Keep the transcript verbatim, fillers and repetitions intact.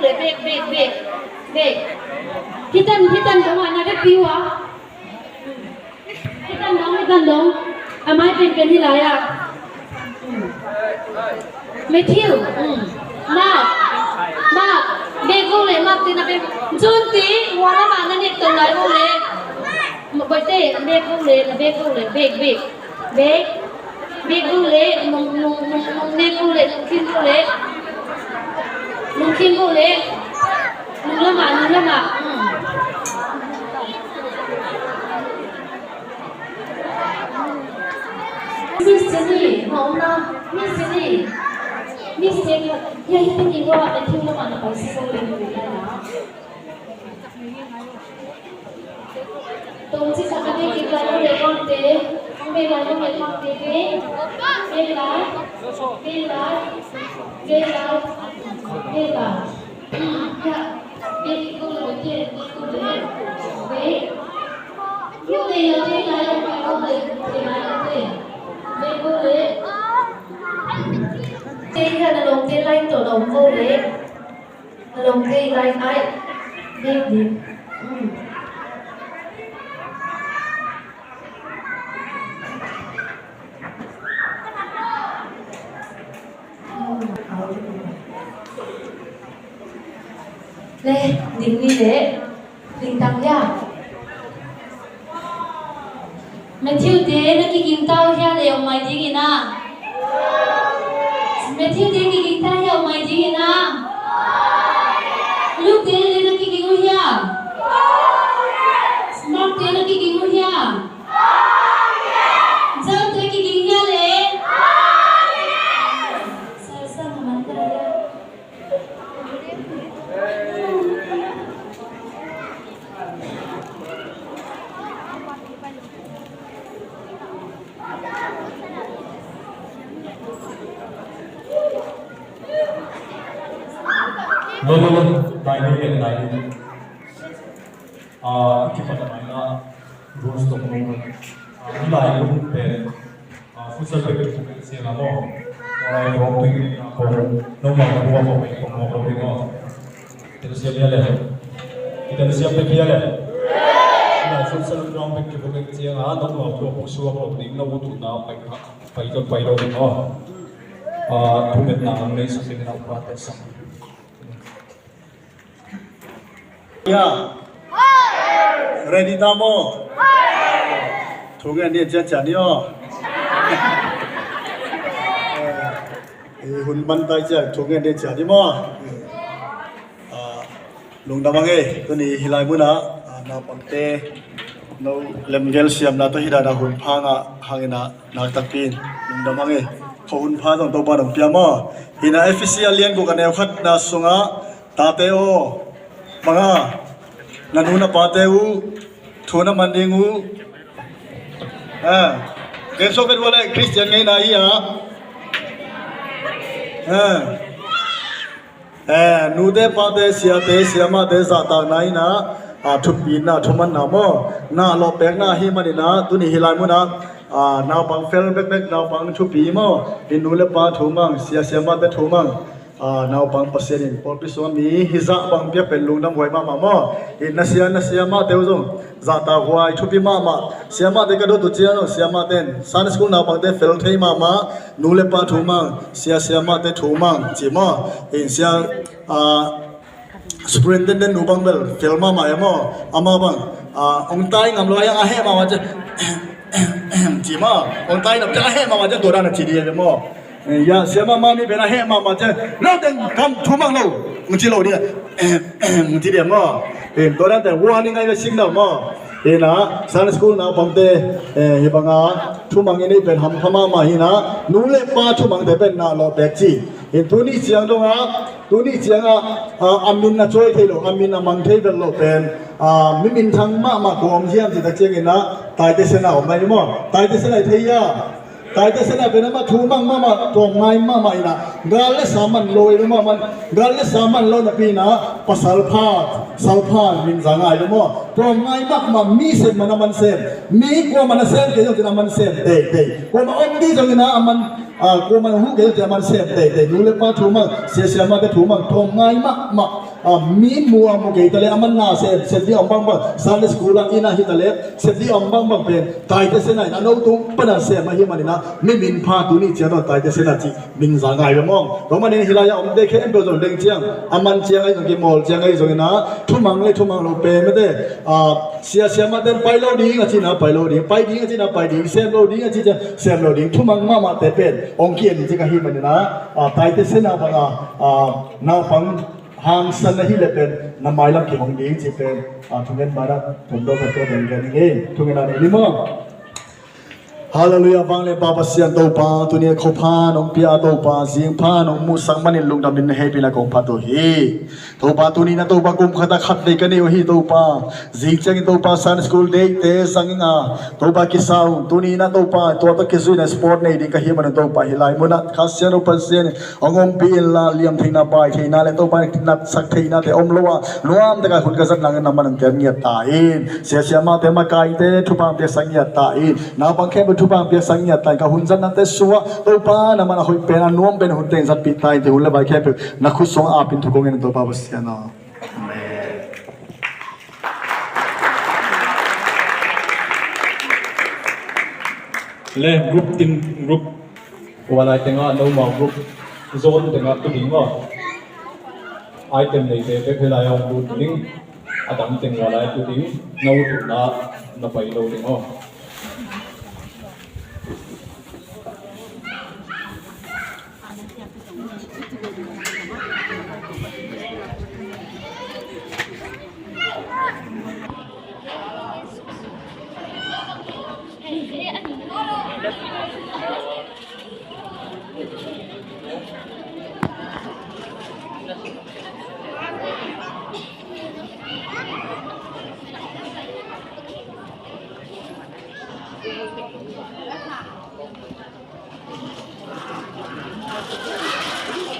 Bek, bek, bek, bek. Hitan, hitan dong ah na bek piu ah. Hitan dong, hitan dong. A mai penpen hi lai ah. Matthew, mm. Mark, Mark, bek go le, Mark te na bek. John te, hua lam ah na nek tong lai go le. Boite, bek go le, na bek go le, bek, bek. Bek, bek go le, nung, nung, nung, nung bek go le, nung khin go le. Nung khin go le. Nung lam ah, nung lam ah. Hmm. Miss Jenny, mah om na, Miss Jenny. Miss Jenny, ya, ya, thank you, wa, thank you, mah, na, pa, si, so, thank you, ya, ya. Tong ci sa ka ding kik lai, ong le ong te, ong be lai, ong le ong te, be, be lai, be lai, be lai, be lai. Hmm, ya, be kik ong le, be, be kik ong le, be. Ong le, ong le, ong le, ong le, ong le, be, ong le. Te, ya, na long te lai to, long ong le. Long kei lai ai. Bek dik. Hmm. Le, ding ni le. Ding tang ya. Matthew te na kiging tau hia le om mai ding ina. Matthew te kiging tau hia om mai ding ina. Luke te le na kiging uh hia. Mark te na kiging uh hia. John te kiging hia le. Sa sa na man ta hia. Lo, lo, lo. Dai ni, dai ni. Ah, kipat mai na. Rules tawh kong, ah, hih lai hun pen, ah, futsal pek kong ciang a maw. Online rom pek in a kong, noma kong hua kong pek kong hua kong pek maw. Telsiam hia le. I telsiam pek hia le. Hih lai futsal rom pek kong pek ciang a, noma kong hua kong sua kong ding na ut ut na pai, pai, pai lo ding maw. Ah, thumetna ang nei sak ding na upa te sak. Ya. Ready ta maw? Thu ngen ding ciacia ni aw. Eh, hun man tai ciang thu ngen ding ciacia ni maw? Ah, lungdam ang e, tuni hih lai munah, ah, naupangte, no lemgel siamna tawh hih dana hun pha ngah hangin ah, nakpi takin lungdam ang e. Kho hun pha zong Topa dong pia maw? Hih na Efesa lian guk a neu khatna sungah, tate aw, bang a, na nu na pate uh thu na man ding uh. Ah, gen sawk vet uh a le Khristian ngeina hi a. Ah. Eh, nute pate, siate, siamahte zahtakna in ah, ah, thupina, thumanna maw, na lawhpekna ahih manin ah, tuni hih lai munah, ah, naupang fel bekbek, naupang thupi maw, i nu le pa thu mang, sia siamahte thu mang, ah, naupang Pasian in pawlpi sungah mi hizah bang piak pen lungdam huai mahmah maw. I na sia, na siamahte uh zong zahtakhuai thupi mahmah. Siamahte ka dot uh ciang zong siamahte in Sunday school naupangte fel thei mahmah. Nu le pa thu mang, sia siamahte thu mang ci maw. In sia, ah, superintendent nu bang bel fel mahmah e maw. Amah bang, ah, ong tai ngam lo a, a heh mahmah ciang ci maw. Ong tai ngam ciang a heh mahmah ciang tua dan a ci ding e maw. Eh, ya, siamah mah nih pen a heh mahmah ciang, lo teng kam thu mang lo, ong ci lo ding a, ong ci ding maw. Eh, tua dan teng warning ngai ve sing lo maw. Eh, na Sunday school naupangte, eh, hih banga thu mang i neih pen hampha mahmah hi na, nu le pa thu mangte pen na lawhpek ci. Eh, tuni ciang dong a, tuni ciang a, a, a min a cawi thei lo, a min a mang thei vet lo pen, a, mi minthang mahmah kua om hiam cih tak ciangin a, Taite Sena om mai maw. Taite Sena i thei a. Taite Sena pen amah thu mang mahmah, tawm ngai mahmah in ah, gal le sa man lo i lo mahmah, gal le sa man lo napi in ah, pasal pha, sal pha min za ngai lo maw. Tawm ngai mahmah, mi sem man a man sem, mi kuamah na sem kei zong cin a man sem teitei. Kuamah om ding zong in ah a man, ah, kuamah huh kei zong cin a man sem teitei. Nu le pa thu mang, sia siamahte thu mang, tawm ngai mahmah. A, mi mu a mu kei ta le, a man na sem, sem ding a om bangbang, Sunday school ah, inn ah hi ta le, sem ding a om bangbang pen, Taite Sian in a no tung pan a sem ahih manin a, mi min pha tuni ciang a Taite Sian a cih min za ngai ve maw. Tua manin hih lai-ah omte khempeuh zong deng ciang, a man ciang ahi zong, kimawl ciang ahi zongin a, thumang le thumang lo pen mate, a, sia siamahte in pai lo ding a cih na pai lo ding, pai ding a cih na pai ding, sem lo ding a cih ciang sem lo ding, thumang mahmahte pen hong ki-en cik ahih manin a, a, Taite Sian a bang a, a, naupang hangsan na hih leh pen na mailam kihong ding cih pen, a, thungen banah thumdo khat tua dong gen ing ei. Thungen a nei ni maw. Halleluiah, vanglian Pa Pasian Topa, tuni a khuapha nong pia Topa, zingpha nong muhsak manin lungdamin na hehpihna kong phat uh hi. Topa, tuni na Topa kum khat a khat vei ka nei uh hi Topa. Zing ciangin Topa Sunday school day te zang ing a, Topa kisa ung, tuni na Topa tua tawh kizuina sport nei ding ka hih manin Topa hih lai munah Kha Siangtho Pasian in hong ompih inla, liam theihna, pai theihna le Topa natsak theihna te om lo a, nuam taka hun ka zat nangin na man hong kem ngiat ta in. Sia siamahte, makaite thupha hong piaksak ngiat ta in. Naupang khempeuh thupha hong piaksak ngiat ta in. Ka hun zatnate sungah Topa na man a hoih pen, a nuam pen hun teng zatpih ta in. Te hun le vai khempeuh na khut sungah apin thu kong ngen Topa Pasian aw. Amen. Le group tin, group kualai tengah, no mau group zone tengah tu ding aw. Item neite pek helai aw tu ding. A dang teng kualai tu ding. No tu na na pai lo ding aw.